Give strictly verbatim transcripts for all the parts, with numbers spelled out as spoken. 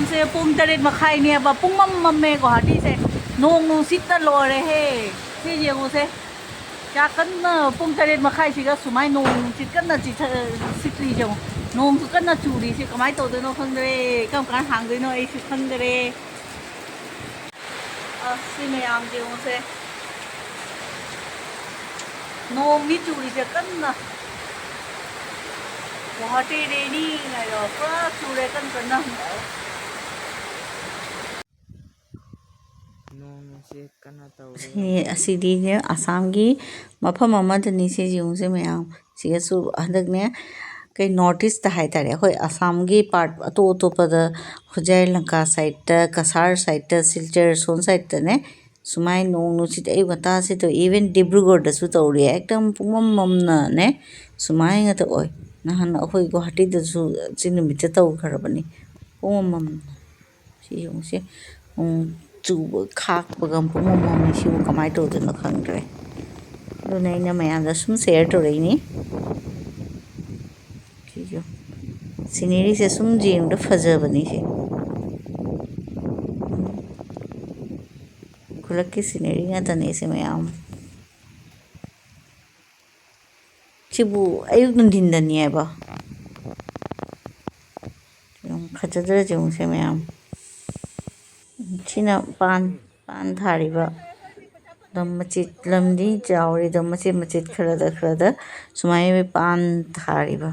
ꯁꯦ ꯄꯨꯡ ꯇꯔꯦꯠ ꯃꯈꯥꯏꯅꯦꯕ, ꯄꯨꯡ ꯃꯝ ꯃꯝꯃꯦ ꯒꯨꯋꯥꯍꯥꯇꯤꯁꯦ꯫ ꯅꯣꯡ ꯅꯨꯡꯁꯤꯠꯇ ꯂꯣꯏꯔꯦꯍꯦ꯫ ꯁꯤ ꯌꯦꯡꯉꯨꯁꯦ꯫ ꯀꯌꯥ ꯀꯟꯅ ꯄꯨꯡ ꯇꯔꯦꯠ ꯃꯈꯥꯏꯁꯤꯒ ꯁꯨꯃꯥꯏꯅ ꯅꯣꯡ ꯅꯨꯡꯁꯤꯠ ꯀꯟꯅ ꯆꯤꯊ-, ꯁꯤꯠꯂꯤꯁꯦ ꯌꯦꯡꯉꯨ꯫ ꯅꯣꯡꯁꯨ ꯀꯟꯅ ꯆꯨꯔꯤꯁꯦ ꯀꯃꯥꯏꯅ ꯇꯧꯗꯣꯏꯅꯣ ꯈꯪꯗ꯭ꯔꯦ꯫ ꯀꯔꯝ ꯀꯥꯟꯗ ꯍꯥꯡꯗꯣꯏꯅꯣ ꯑꯩꯁꯨ ꯈꯪꯗꯔꯦ꯫ ꯑꯁ, ꯁꯤ ꯃꯌꯥꯝꯁꯦ ꯌꯦꯡꯉꯨꯁꯦ꯫ ꯅꯣꯡꯅꯤ ꯆꯨꯔꯤꯁꯦ ꯀꯟꯅ꯫ ꯒꯨꯋꯥꯍꯥꯇꯤ ꯔꯦꯅꯤ ꯍꯥꯏꯔꯣ, ꯄꯨꯔꯥ ꯆꯨꯔꯦ ꯀꯟ ꯀꯟꯅ꯫ ꯅꯣꯡꯁꯦ ꯀꯟꯅ ꯇꯧꯔꯦ꯫ ꯁꯤ, ꯑꯁꯤꯗꯤꯅꯦ, ꯑꯁꯥꯝꯒꯤ ꯃꯐꯝ ꯑꯃꯗꯅꯤ꯫ ꯁꯤ ꯌꯦꯡꯉꯨꯁꯦ ꯃꯌꯥꯝ꯫ ꯁꯤꯒꯁꯨ ꯍꯟꯗꯛꯅꯦ, ꯀꯩ, ꯅꯣꯔꯠ ꯏꯁꯇ ꯍꯥꯏꯇꯥꯔꯦ, ꯑꯩꯈꯣꯏ ꯑꯁꯥꯝꯒꯤ ꯄꯥꯔꯠ ꯑꯇꯣꯞ ꯑꯇꯣꯞꯄꯗ, ꯍꯣꯖꯥꯏ ꯂꯪꯀꯥ ꯁꯥꯏꯠꯇ, ꯀꯁꯥꯔ ꯁꯥꯏꯠꯇ, ꯁꯤꯜꯆꯔ ꯁꯣꯝ ꯁꯥꯏꯠꯇꯅꯦ, ꯁꯨꯃꯥꯏꯅ ꯅꯣꯡ ꯅꯨꯡꯁꯤꯠ ꯑꯌꯨꯛ ꯉꯟꯇꯥꯁꯤꯗ, even ꯗꯤꯕ꯭ꯔꯨꯒꯔꯗꯁꯨ ꯇꯧꯔꯤ, ꯑꯦꯛꯗꯝ ꯄꯨꯡꯃꯝ ꯃꯝꯅꯅꯦ, ꯁꯨꯃꯥꯏꯅ ꯉꯥꯛꯇ ꯑꯣꯏ꯫ ꯅꯍꯥꯟ ꯑꯩꯈꯣꯏ ꯒꯨꯋꯥꯍꯥꯇꯤꯗꯁꯨ ꯁꯤ ꯅꯨꯃꯤꯠꯇ ꯇꯧꯈ꯭ꯔꯕꯅꯤ, ꯄꯨꯡꯃꯝ ꯃꯝꯅ꯫ ꯁꯤ ꯌꯦꯡꯉꯨꯁꯦ, ꯅꯣꯡ ꯆꯨꯕ ꯈꯥꯛꯄꯒ ꯄꯨꯡꯃꯝ ꯃꯝꯃꯤ꯫ ꯁꯤꯕꯨ ꯀꯃꯥꯏꯅ ꯇꯧꯗꯣꯏꯅꯣ ꯈꯪꯗ꯭ꯔꯦ꯫ ꯑꯗꯨꯅ ꯑꯩꯅ ꯃꯌꯥꯝꯗ ꯁꯨꯝ ꯁꯦꯌꯔ ꯇꯧꯔꯛꯏꯅꯤ꯫ ꯁꯤꯁꯨ ꯁꯤꯅꯔꯤꯁꯦ ꯁꯨꯝ ꯌꯦꯡꯕꯗ ꯐꯖꯕꯅꯤ ꯁꯦ꯫ ꯈꯨꯜꯂꯛꯀꯤ ꯁꯤꯅꯔꯤ ꯉꯥꯛꯇꯅꯦ ꯁꯤ ꯃꯌꯥꯝ꯫ ꯁꯤꯕꯨ ꯑꯌꯨꯛ ꯅꯨꯡꯊꯤꯟꯗꯅꯤ ꯍꯥꯏꯕ꯫ ꯌꯥꯝ ꯐꯖꯗ꯭ꯔꯥ ꯌꯦꯡꯉꯨꯁꯦ ꯃꯌꯥꯝ꯫ ꯁꯤꯅ ꯄꯥꯟ, ꯄꯥꯟ ꯊꯥꯔꯤꯕ꯫ ꯑꯗꯨꯝ ꯃꯆꯦꯠ, ꯂꯝꯗꯤ ꯆꯥꯎꯔꯦ, ꯑꯗꯨꯝ ꯃꯆꯦꯠ ꯃꯆꯦꯠ ꯈꯔꯗ ꯈꯔꯗ ꯁꯨꯃꯥꯏꯅ ꯄꯥꯟ ꯊꯥꯔꯤꯕ꯫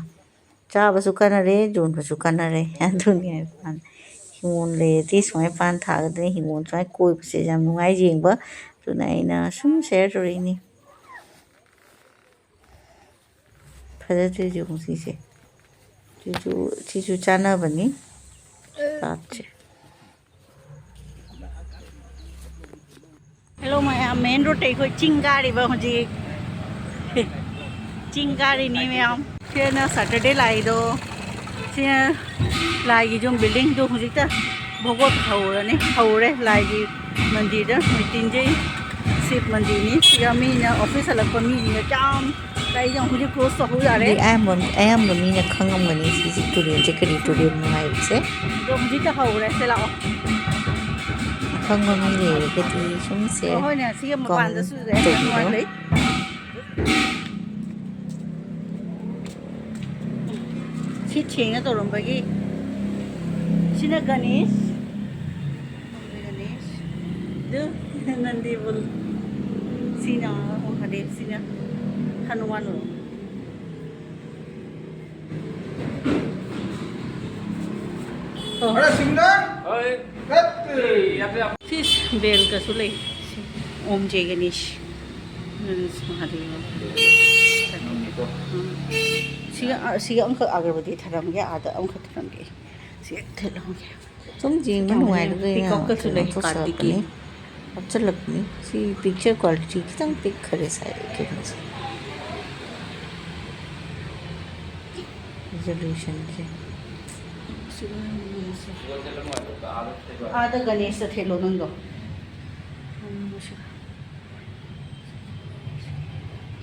ꯆꯥꯕꯁꯨ ꯀꯥꯟꯅꯔꯦ, ꯌꯣꯟꯕꯁꯨ ꯀꯥꯟꯅꯔꯦ꯫ ꯑꯗꯨꯅꯤ ꯍꯥꯏꯕ ꯄꯥꯟ꯫ ꯍꯤꯡꯒꯣꯜ ꯂꯩꯔꯗꯤ ꯁꯨꯃꯥꯏꯅ ꯄꯥꯟ ꯊꯥꯒꯗꯅꯤ꯫ ꯍꯤꯡꯒꯣꯜ ꯁꯨꯃꯥꯏꯅ ꯀꯣꯏꯕꯁꯦ ꯌꯥꯝ ꯅꯨꯡꯉꯥꯏ ꯌꯦꯡꯕ꯫ ꯑꯗꯨꯅ ꯑꯩꯅ ꯁꯨꯝ ꯁꯦꯌꯔ ꯇꯧꯔꯛꯏꯅꯤ꯫ ꯐꯖꯗ꯭ꯔꯦ ꯌꯦꯡꯉꯨ ꯁꯤꯁꯦ꯫ ꯁꯤꯁꯨ, ꯁꯤꯁꯨ ꯆꯥꯅꯕꯅꯤ꯫ ꯄꯥꯠꯁꯦ꯫ ꯍꯦꯜꯂꯣ ꯃꯌꯥꯝ, ꯃꯦꯟ ꯔꯣꯗꯇ ꯑꯩꯈꯣꯏ ꯆꯤꯡ ꯀꯥꯔꯤꯕ ꯍꯧꯖꯤꯛ꯫ ꯆꯤꯡ ꯀꯥꯔꯤꯅꯤ ꯃꯌꯥꯝ꯫ ꯁꯤꯅ ꯁꯇꯔꯗꯦ ꯂꯥꯏꯗꯣ꯫ ꯁꯤꯅ ꯂꯥꯏꯒꯤ ꯌꯨꯝ ꯕꯤꯜꯗꯤꯡꯗꯣ ꯍꯧꯖꯤꯛꯇ ꯚꯒꯣꯠ ꯍꯧꯔꯅꯤ, ꯍꯧꯔꯦ ꯂꯥꯏꯒꯤ ꯃꯟꯗꯤꯔꯗ, ꯃ꯭ꯔꯤꯇ꯭ꯌꯨꯟꯖꯌ ꯁꯤꯕ ꯃꯟꯗꯤꯔꯅꯤ꯫ ꯁꯤꯗ ꯃꯤꯅ ꯑꯣꯐꯤꯁ ꯍꯜꯂꯛꯄ ꯃꯤꯁꯤꯡꯅ ꯌꯥꯝ ꯑꯩ ꯌꯥꯝ ꯍꯧꯖꯤꯛ ꯀ꯭ꯔꯣꯁ ꯇꯧꯍꯧ ꯌꯥꯔꯦ꯫ ꯑꯗꯨꯗꯤ ꯑꯌꯥꯝꯕ, ꯑꯌꯥꯝꯕ ꯃꯤꯅ ꯈꯪꯉꯝꯒꯅꯤ ꯁꯤꯁꯤ ꯇꯨꯔꯦꯜꯁꯦ ꯀꯔꯤ ꯇꯨꯔꯦꯜꯅꯣ ꯍꯥꯏꯕꯁꯦ꯫ ꯑꯗꯣ ꯍꯧꯖꯤꯛꯇ ꯍꯧꯔꯦ꯫ ꯁꯦ ꯂꯥꯛꯑꯣ꯫ ꯑꯈꯪꯕ ꯃꯤ ꯂꯩꯔꯒꯗꯤ ꯁꯨꯝ ꯁꯦ ꯍꯣꯏꯅꯦ, ꯁꯤꯒꯤ ꯃꯄꯥꯟꯗꯁꯨ ꯀꯃꯦꯟ ꯇꯧꯕꯤꯔꯣ꯫ ꯂꯩ꯫ ꯁꯤ ꯁꯦꯡꯅ ꯇꯧꯔꯝꯕꯒꯤ꯫ ꯁꯤꯅ ꯒꯅꯦꯁ꯫ ꯒꯅꯦꯁ꯫ ꯑꯗꯨ ꯅꯟꯗꯤ ꯕꯨꯜ꯫ ꯁꯤꯅ ꯃꯍꯥꯗꯦꯕ, ꯁꯤꯅ ꯍꯅꯨꯃꯥꯟ꯫ ꯑꯣ꯫ ꯑꯔꯦ ꯁꯤꯡꯗ꯫ ꯍꯣꯏ꯫ ꯀꯠ꯫ ꯁꯤ ꯕꯦꯜꯒꯁꯨ ꯂꯩ꯫ ꯁꯤ ꯑꯣꯝ ꯖꯦ ꯒꯅꯦꯁ꯫ ꯒꯅꯦꯁ ꯃꯍꯥꯗꯦꯕ꯫ ꯎꯝ꯫ ꯁꯤꯒ, ꯑ, ꯁꯤꯒ ꯑꯃꯈꯛ ꯑꯒꯔꯕꯇꯤ ꯊꯅꯝꯒꯦ, ꯑꯥꯗ ꯑꯃꯈꯛ ꯊꯅꯝꯒꯦ꯫ ꯁꯤ ꯊꯤꯜꯂꯝꯒꯦ꯫ ꯁꯨꯝ ꯌꯦꯡꯕ ꯌꯥꯝ ꯅꯨꯡꯉꯥꯏꯔꯒ ꯄꯤꯀꯣꯛꯀꯁꯨ ꯀꯩꯅꯣ ꯂꯩ, ꯊꯣꯛꯆꯔꯛꯄꯅꯤ꯫ ꯀꯥꯔꯇꯤꯛꯀꯤ꯫ ꯍꯥꯞꯆꯤꯜꯂꯛꯄꯅꯤ꯫ ꯁꯤ picture quality ꯈꯤꯇꯪ ꯄꯤꯛꯈ꯭ꯔꯦ ꯁꯥꯏ ꯀꯩꯅꯣꯁꯦ꯫ Resolutionꯁꯦ꯫ ꯑꯥꯗ ꯒꯅꯦꯁꯇ ꯊꯦꯠꯂꯣ ꯅꯪꯗꯣ꯫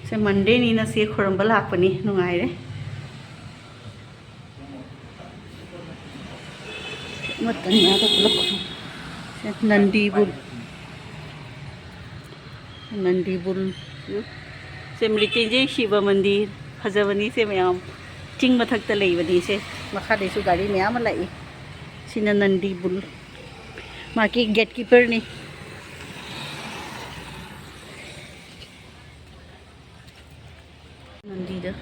ꯁꯦ Mondayꯅꯤꯅ ꯁꯤ ꯈꯨꯔꯨꯝꯕ ꯂꯥꯛꯄꯅꯤ, ꯅꯨꯡꯉꯥꯏꯔꯦ꯫ ꯑꯃꯠꯇꯅꯤ ꯑꯥꯗ ꯄꯨꯂꯞ꯫ ꯁꯦ ꯅꯟꯗꯤ ꯕꯨꯜ꯫ ꯅꯟꯗꯤ ꯕꯨꯜ꯫ ꯁꯦ ꯃ꯭ꯔꯤꯇ꯭ꯌꯨꯟꯖꯌ ꯁꯤꯕ ꯃꯟꯗꯤꯔ꯫ ꯐꯖꯕꯅꯤ ꯁꯦ ꯃꯌꯥꯝ꯫ ꯆꯤꯡ ꯃꯊꯛꯇ ꯂꯩꯕꯅꯤ ꯁꯦ꯫ ꯃꯈꯥꯗꯩꯁꯨ ꯒꯥꯔꯤ ꯃꯌꯥꯝ ꯑꯃ ꯂꯥꯛꯏ꯫ ꯁꯤꯅ ꯅꯟꯗꯤ ꯕꯨꯜ꯫ ꯃꯥꯒꯤ gatekeeperꯅꯤ꯫ ꯃꯟꯗꯤꯔꯗ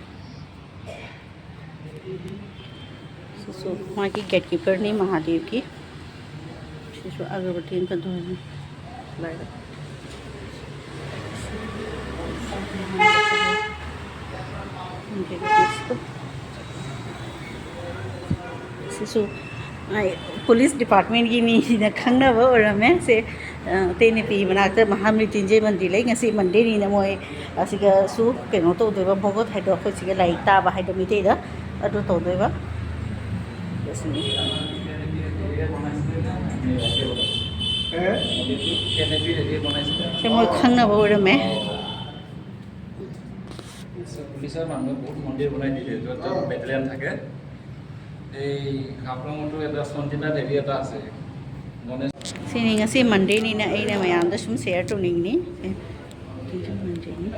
ꯁꯤꯁꯨ ꯃꯥꯒꯤ gatekeeperꯅꯤ ꯃꯍꯥꯗꯦꯕꯀꯤ꯫ ꯁꯤꯁꯨ ꯑꯒꯔꯕꯇꯤ ꯑꯝꯇ ꯗꯣꯟ ꯂꯥꯏꯗ꯫ ꯁꯤꯁꯨ ꯑꯩ police departmentꯀꯤ ꯃꯤꯁꯤꯅ ꯈꯪꯅꯕ ꯑꯣꯏꯔꯝꯃꯦ꯫ ꯁꯦ, ꯑ, ꯇꯦꯅꯦꯄꯤ ꯃꯅꯥꯛꯇ ꯃꯍꯥꯃ꯭ꯔꯤꯇ꯭ꯌꯨꯟꯖꯌ ꯃꯟꯗꯤꯔ ꯂꯩ꯫ ꯉꯁꯤ Mondayꯅꯤꯅ ꯃꯣꯏ ꯑꯁꯤꯒꯁꯨ ꯀꯩꯅꯣ ꯇꯧꯗꯣꯏꯕ, ꯚꯒꯋꯠ ꯍꯥꯏꯗꯣ ꯑꯩꯈꯣꯏ ꯁꯤꯒ ꯂꯥꯏꯔꯤꯛ ꯇꯥꯕ ꯍꯥꯏꯗꯣ ꯃꯩꯇꯩꯗ ꯑꯗꯨ ꯇꯧꯗꯣꯏꯕ꯫ ꯁꯤ ꯃꯣꯏ ꯈꯪꯅꯕ ꯑꯣꯏꯔꯝꯃꯦ꯫ মানুহে বহুত মন্দিৰ বনাই দিলে, য'ত য'ত বেটেলিয়ান থাকে। এই হাফলঙতো এটা চন্দিনা দেৱী এটা আছে, গণেশ। ꯁꯤꯅꯤ ꯉꯁꯤ ꯃꯟꯗꯦꯅꯤꯅ ꯑꯩꯅ ꯃꯌꯥꯝꯗ ꯁꯨꯝ ꯁꯤꯌꯔ ꯇꯧꯅꯤꯡꯉꯤ꯫ ꯑꯦ, ꯃꯟꯗꯦꯅꯤ꯫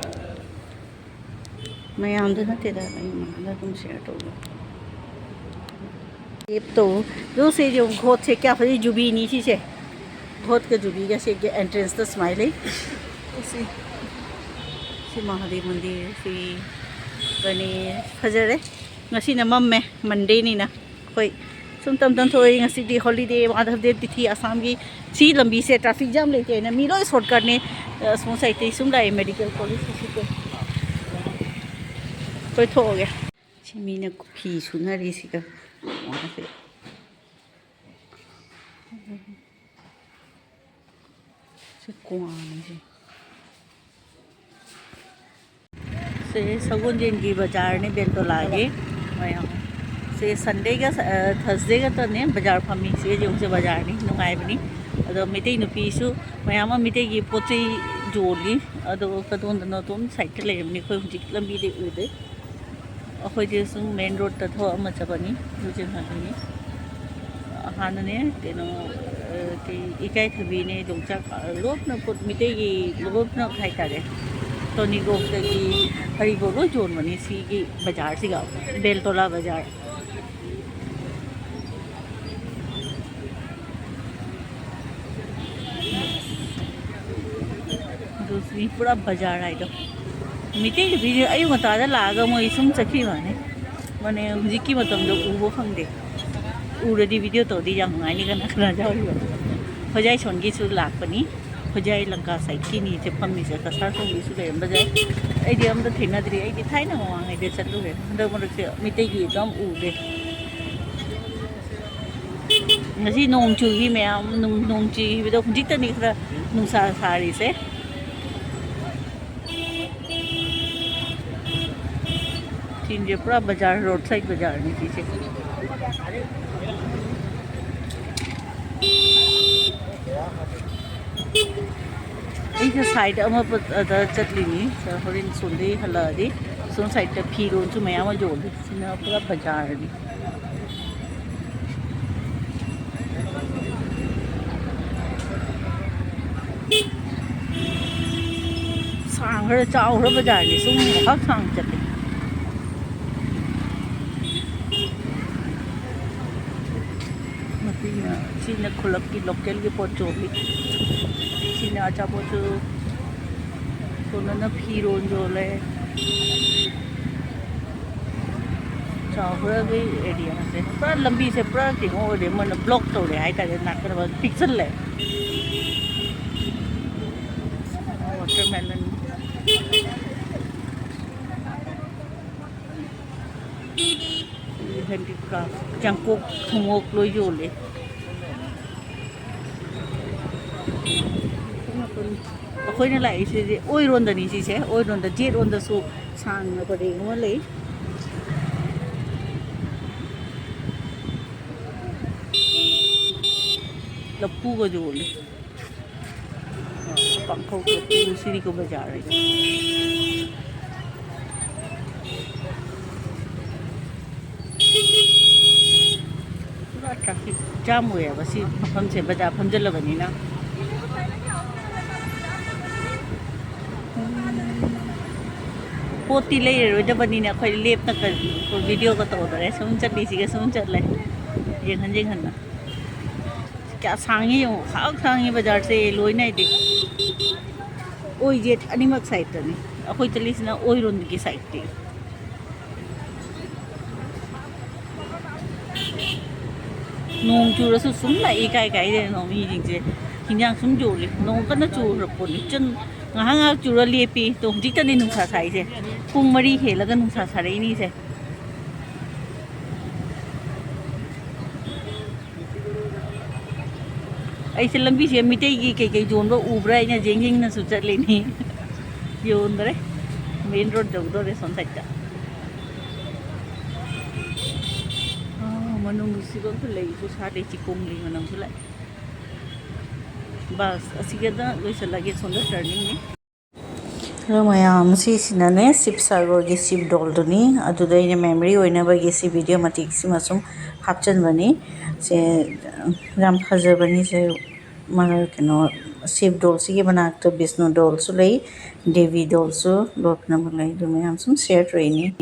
ꯃꯌꯥꯝꯗ ꯅꯠꯇꯦꯗ, ꯑꯩ ꯃꯌꯥꯝꯗ ꯑꯗꯨꯝ ꯁꯤꯌꯔ ꯇꯧꯕ꯫ ꯂꯦꯞꯇꯧ꯫ ꯑꯗꯣ ꯁꯤꯁꯦ ꯒꯣꯠꯁꯦ ꯀꯌꯥ ꯐꯖꯩ, ꯖꯨꯕꯤꯅꯤ ꯁꯤꯁꯦ꯫ ꯒꯣꯠꯀ ꯖꯨꯕꯤꯒꯁꯦ ꯑꯦꯟꯇ꯭ꯔꯦꯟꯁꯇ ꯁꯨꯃꯥꯏꯅ ꯂꯩ꯫ ꯁꯤ, ꯁꯤ ꯃꯍꯥꯗꯦꯕ ꯃꯟꯗꯤꯔ, ꯁꯤ ꯀꯅꯤ ꯐꯖꯔꯦ꯫ ꯉꯁꯤꯅ ꯃꯝꯃꯦ, ꯃꯟꯗꯦꯅꯤꯅ꯫ ꯑꯩꯈꯣꯏ ꯁꯨꯝ ꯇꯝ ꯇꯝ ꯊꯣꯛꯑꯦ꯫ ꯉꯁꯤꯗꯤ ꯍꯣꯂꯤꯗꯦ, ꯃꯥꯙꯕ ꯗꯦꯕ ꯇꯤꯊꯤ, ꯑꯁꯥꯝꯒꯤ꯫ ꯁꯤ ꯂꯝꯕꯤꯁꯦ ꯇ꯭ꯔꯥꯐꯤꯛ ꯖꯥꯝ ꯂꯩꯇꯦ ꯍꯥꯏꯅ ꯃꯤ ꯂꯣꯏ ꯁꯣꯔꯠꯀꯠꯅꯦ꯫ ꯑꯁꯣꯝ ꯁꯥꯏꯠꯇꯒꯤ ꯁꯨꯝ ꯂꯥꯛꯑꯦ, ꯃꯦꯗꯤꯀꯦꯜ ꯀꯣꯂꯦꯖ ꯁꯤꯁꯨ꯫ ꯀꯣꯏꯊꯣꯛꯑꯒꯦ꯫ ꯁꯤ ꯃꯤꯅ ꯐꯤ ꯁꯨꯅꯔꯤ ꯁꯤꯒ꯫ ꯁꯤ ꯀ꯭ꯋꯥꯅꯤ ꯁꯤ꯫ ꯁꯤ ꯁꯒꯣꯜꯖꯦꯟꯒꯤ ꯕꯖꯥꯔꯅꯤ ꯕꯦꯜꯇꯣꯂꯥꯒꯤ꯫ ꯃꯌꯥꯝ ꯁꯤ ꯁꯟꯗꯦꯒ, ꯑ, ꯊꯔꯁꯗꯦ ꯈꯛꯇꯅꯦ ꯕꯖꯥꯔ ꯐꯝꯃꯤ꯫ ꯁꯤ ꯌꯦꯡꯉꯨꯁꯦ, ꯕꯖꯥꯔꯅꯤ, ꯅꯨꯡꯉꯥꯏꯕꯅꯤ꯫ ꯑꯗꯣ ꯃꯩꯇꯩ ꯅꯨꯄꯤꯁꯨ ꯃꯌꯥꯝ ꯑꯃ ꯃꯩꯇꯩꯒꯤ ꯄꯣꯠ ꯆꯩ ꯌꯣꯜꯂꯤ꯫ ꯑꯗꯣ ꯀꯗꯣꯝꯗꯅꯣ ꯑꯗꯨꯝ ꯁꯥꯏꯠꯇ ꯂꯩꯔꯝꯅꯤ, ꯑꯩꯈꯣꯏ ꯍꯧꯖꯤꯛ ꯂꯝꯕꯤꯗꯤ ꯎꯗꯦ꯫ ꯑꯩꯈꯣꯏꯁꯦ ꯁꯨꯝ ꯃꯦꯟ ꯔꯣꯗꯇ ꯊꯣꯛꯑꯝꯃ ꯆꯠꯄꯅꯤ, ꯍꯧꯖꯤꯛ ꯉꯥꯛꯇꯅꯤ꯫ ꯍꯥꯟꯅꯅꯦ ꯀꯩꯅꯣ, ꯑ, ꯀꯩ, ꯏꯀꯥꯏꯊꯕꯤꯅꯦ, ꯌꯣꯡꯆꯥꯛ, ꯑ, ꯂꯣꯞꯅ ꯄꯣꯠ, ꯃꯤꯇꯩꯒꯤ ꯂꯣꯞꯅ ꯍꯥꯏꯇꯥꯔꯦ꯫ ꯇꯣꯅꯤꯒꯣꯛꯇꯒꯤ ꯍꯔꯤꯕꯣꯛ ꯂꯣꯏ ꯌꯣꯟꯕꯅꯤ ꯁꯤꯒꯤ ꯕꯖꯥꯔꯁꯤꯒ, ꯕꯦꯜꯇꯣꯂꯥ ꯕꯖꯥꯔ꯫ ꯑꯗꯨ ꯁꯤ ꯄꯨꯔꯥ ꯕꯖꯥꯔ ꯍꯥꯏꯗꯣ꯫ ꯃꯤꯇꯩ ꯅꯨꯄꯤꯁꯦ ꯑꯌꯨꯛ ꯉꯟꯇꯥꯗ ꯂꯥꯛꯑꯒ ꯃꯣꯏ ꯁꯨꯝ ꯆꯠꯈꯤꯕ ꯋꯥꯅꯤ꯫ ꯃꯅꯦ ꯍꯧꯖꯤꯛꯀꯤ ꯃꯇꯝꯗ ꯎꯕ ꯐꯪꯗꯦ꯫ ꯎꯔꯗꯤ ꯚꯤꯗꯤꯑꯣ ꯇꯧꯔꯗꯤ ꯌꯥꯝ ꯅꯨꯡꯉꯥꯏꯅꯤ, ꯀꯅꯥ ꯀꯅꯥ ꯌꯥꯎꯔꯤꯕ꯫ ꯍꯣꯖꯥꯏ ꯁꯣꯟꯒꯤꯁꯨ ꯂꯥꯛꯄꯅꯤ꯫ ꯍꯣꯖꯥꯏ ꯂꯪꯀꯥ ꯁꯥꯏꯠꯀꯤꯅꯤ ꯏꯆꯦ ꯐꯝꯃꯤꯁꯦ, ꯀꯁꯥꯔ ꯁꯣꯝꯒꯤꯁꯨ ꯂꯩꯔꯝꯕ ꯌꯥꯏ꯫ ꯑꯩꯗꯤ ꯑꯝꯇ ꯊꯦꯡꯅꯗ꯭ꯔꯤ꯫ ꯑꯩꯗꯤ ꯊꯥꯏꯅ ꯃꯃꯥꯡꯉꯩꯗ ꯆꯠꯂꯨꯔꯦ꯫ ꯍꯟꯗꯛ ꯃꯔꯛꯁꯦ ꯃꯤꯇꯩꯒꯤ ꯑꯝꯇ ꯎꯗꯦ꯫ ꯉꯁꯤ ꯅꯣꯡ ꯆꯨꯏ ꯃꯌꯥꯝ, ꯅꯣꯡ, ꯅꯣꯡ ꯆꯨꯏꯕꯗꯣ ꯍꯧꯖꯤꯛꯇꯅꯤ ꯈꯔ ꯅꯨꯡꯁꯥ ꯁꯥꯔꯤꯁꯦ꯫ ꯁꯤꯟꯁꯦ ꯄꯨꯔꯥ ꯕꯖꯥꯔ, ꯔꯣꯗ ꯁꯥꯏꯗ ꯕꯖꯥꯔꯅꯤ ꯁꯤꯁꯦ꯫ ꯑꯩꯁꯦ ꯁꯥꯏꯗ ꯑꯃ ꯄ-, ꯑꯗ ꯆꯠꯂꯤꯅꯤ꯫ ꯍꯣꯔꯦꯟ ꯁꯣꯝꯗꯩ ꯍꯜꯂꯛꯑꯗꯤ ꯁꯣꯝ ꯁꯥꯏꯠꯇ ꯐꯤꯔꯣꯜꯁꯨ ꯃꯌꯥꯝ ꯑꯃ ꯌꯣꯜꯂꯤ꯫ ꯁꯤꯅ ꯄꯨꯔꯥ ꯕꯖꯥꯔꯅꯤ꯫ ꯁꯥꯡꯈ꯭ꯔ, ꯆꯥꯎꯈ꯭ꯔ ꯕꯖꯥꯔꯅꯤ꯫ ꯁꯨꯝ ꯋꯥꯈꯛ ꯁꯥꯡ ꯆꯠꯂꯤ꯫ ꯃꯁꯤꯅ, ꯁꯤꯅ ꯈꯨꯜꯂꯛꯀꯤ ꯂꯣꯀꯦꯜꯒꯤ ꯄꯣꯠ ꯌꯣꯜꯂꯤ꯫ ꯁꯤꯅ ꯑꯆꯥꯄꯣꯠꯁꯨ, ꯁꯣꯝꯗꯅ ꯐꯤꯔꯣꯜ ꯌꯣꯜꯂꯦ꯫ ꯆꯥꯎꯈ꯭ꯔꯕꯩ ꯑꯦꯔꯤꯌꯥꯁꯦ ꯄꯨꯔꯥ, ꯂꯝꯕꯤꯁꯦ ꯄꯨꯔꯥ ꯀꯩꯅꯣ ꯑꯣꯏꯔꯦ, ꯃꯣꯏꯅ ꯕ꯭ꯂꯣꯛ ꯇꯧꯔꯦ ꯍꯥꯏꯇꯥꯔꯦ, ꯅꯥꯀꯟ ꯑꯃ ꯄꯤꯛꯁꯜꯂꯦ꯫ ꯋꯥꯇꯔꯃꯦꯂꯟ, ꯍꯦꯟꯗꯤꯀ꯭ꯔꯥꯐ, ꯌꯥꯡꯀꯣꯛ ꯊꯨꯝꯃꯣꯛ ꯂꯣꯏ ꯌꯣꯜꯂꯦ꯫ ꯑꯩꯈꯣꯏꯅ ꯂꯥꯛꯏꯁꯤꯗꯤ ꯑꯣꯏꯔꯣꯝꯗꯅꯤ, ꯁꯤꯁꯦ ꯑꯣꯏꯔꯣꯝꯗ, ꯖꯦꯠ ꯔꯣꯝꯗꯁꯨ ꯁꯥꯡꯅ ꯄꯔꯦꯡ ꯑꯃ ꯂꯩ꯫ ꯂꯐꯨꯒ ꯌꯣꯜꯂꯤ꯫ ꯄꯥꯡꯈꯧ ꯂꯐꯨ ꯁꯤꯗꯤꯀꯣ ꯕꯖꯥꯔ꯫ ꯄꯨꯔꯥ ꯇ꯭ꯔꯥꯐꯤꯛ ꯖꯥꯝ ꯑꯣꯏꯌꯦꯕ ꯁꯤ ꯃꯐꯝꯁꯦ, ꯕꯖꯥꯔ ꯐꯝꯖꯜꯂꯕꯅꯤꯅ꯫ ꯄꯣꯠꯇꯤ ꯂꯩꯔꯔꯣꯏꯗꯕꯅꯤꯅ ꯑꯩꯈꯣꯏ ꯂꯦꯞꯇ ꯀ-, ꯚꯤꯗꯤꯑꯣꯒ ꯇꯧꯗꯔꯦ꯫ ꯁꯨꯝ ꯆꯠꯂꯤꯁꯤꯒ ꯁꯨꯝ ꯆꯠꯂꯦ꯫ ꯌꯦꯡꯍꯟ ꯌꯦꯡꯍꯟꯅ꯫ ꯀꯌꯥ ꯁꯥꯡꯉꯤ ꯌꯦꯡꯉꯨ, ꯈꯥꯛ ꯁꯥꯡꯉꯤ ꯕꯖꯥꯔꯁꯦ ꯂꯣꯏ ꯅꯥꯏꯗꯦ꯫ ꯑꯣꯏ ꯌꯦꯠ ꯑꯅꯤꯃꯛ ꯁꯥꯏꯠꯇꯅꯤ꯫ ꯑꯩꯈꯣꯏ ꯆꯠꯂꯤꯁꯤꯅ ꯑꯣꯏꯔꯣꯝꯒꯤ ꯁꯥꯏꯠꯇꯤ꯫ ꯅꯣꯡ ꯆꯨꯔꯁꯨ ꯁꯨꯝ ꯂꯥꯛꯏ, ꯀꯥꯏ ꯀꯥꯏꯗꯅꯣ ꯃꯤꯁꯤꯡꯁꯦ ꯍꯤꯟꯖꯥꯡ ꯁꯨꯝ ꯌꯣꯜꯂꯤ꯫ ꯅꯣꯡ ꯀꯟꯅ ꯆꯨꯔꯛꯄꯅꯤ꯫ ꯆꯨꯝ ꯉꯥꯏꯍꯥꯛ ꯉꯥꯏꯍꯥꯛ ꯆꯨꯔ ꯂꯦꯞꯄꯤ꯫ ꯇꯣ ꯍꯧꯖꯤꯛꯇꯅꯤ ꯅꯨꯡꯁꯥ ꯁꯥꯏꯁꯦ꯫ ꯄꯨꯡ ꯃꯔꯤ ꯍꯦꯜꯂꯒ ꯅꯨꯡꯁꯥ ꯁꯥꯔꯛꯏꯅꯤꯁꯦ꯫ ꯑꯩꯁꯦ ꯂꯝꯕꯤꯁꯦ ꯃꯤꯇꯩꯒꯤ ꯀꯩꯀꯩ ꯌꯣꯟꯕ ꯎꯕ꯭ꯔꯥ ꯍꯥꯏꯅ ꯌꯦꯡ ꯌꯦꯡꯅꯁꯨ ꯆꯠꯂꯤꯅꯤ꯫ ꯌꯣꯟꯗꯔꯦ꯫ ꯃꯦꯟ ꯔꯣꯗ ꯌꯧꯗꯣꯔꯦ ꯁꯣꯝ ꯁꯥꯏꯗꯇ꯫ ꯑꯥ, ꯃꯅꯨꯡꯁꯤꯗ ꯑꯝꯇ ꯂꯩꯁꯨ ꯁꯥꯗꯦ, ꯆꯤꯀꯣꯡ ꯂꯩ ꯃꯅꯝꯁꯨ ꯂꯥꯛꯑꯦ꯫ ꯕꯁ ꯑꯁꯤꯒꯗ ꯂꯣꯏꯁꯤꯜꯂꯒꯦ, ꯁꯣꯝꯗ ꯇꯔꯅꯤꯡꯅꯤ꯫ ꯑꯗꯨ ꯃꯌꯥꯝ ꯁꯤꯁꯤꯅꯅꯦ ꯁꯤꯕ ꯁꯥꯒꯔꯒꯤ ꯁꯤꯕ ꯗꯣꯜꯗꯨꯅꯤ꯫ ꯑꯗꯨꯗ ꯑꯩꯅ ꯃꯦꯃꯣꯔꯤ ꯑꯣꯏꯅꯕꯒꯤ ꯁꯤ ꯚꯤꯗꯤꯑꯣ ꯃꯇꯦꯛꯁꯤꯃ ꯁꯨꯝ ꯍꯥꯞꯆꯤꯟꯕꯅꯤ꯫ ꯁꯦ ꯌꯥꯝ ꯐꯖꯕꯅꯤ꯫ ꯁꯦ ꯀꯩꯅꯣ, ꯁꯤꯕ ꯗꯣꯜꯁꯤꯒꯤ ꯃꯅꯥꯛꯇ ꯕꯤꯁꯅꯨ ꯗꯣꯜꯁꯨ ꯂꯩ, ꯗꯦꯕꯤ ꯗꯣꯜꯁꯨ ꯂꯣꯠꯅꯕ ꯂꯩ꯫ ꯑꯗꯨ ꯃꯌꯥꯝ ꯁꯨꯝ ꯁꯤꯌꯔ ꯇꯧꯔꯛꯏꯅꯤ꯫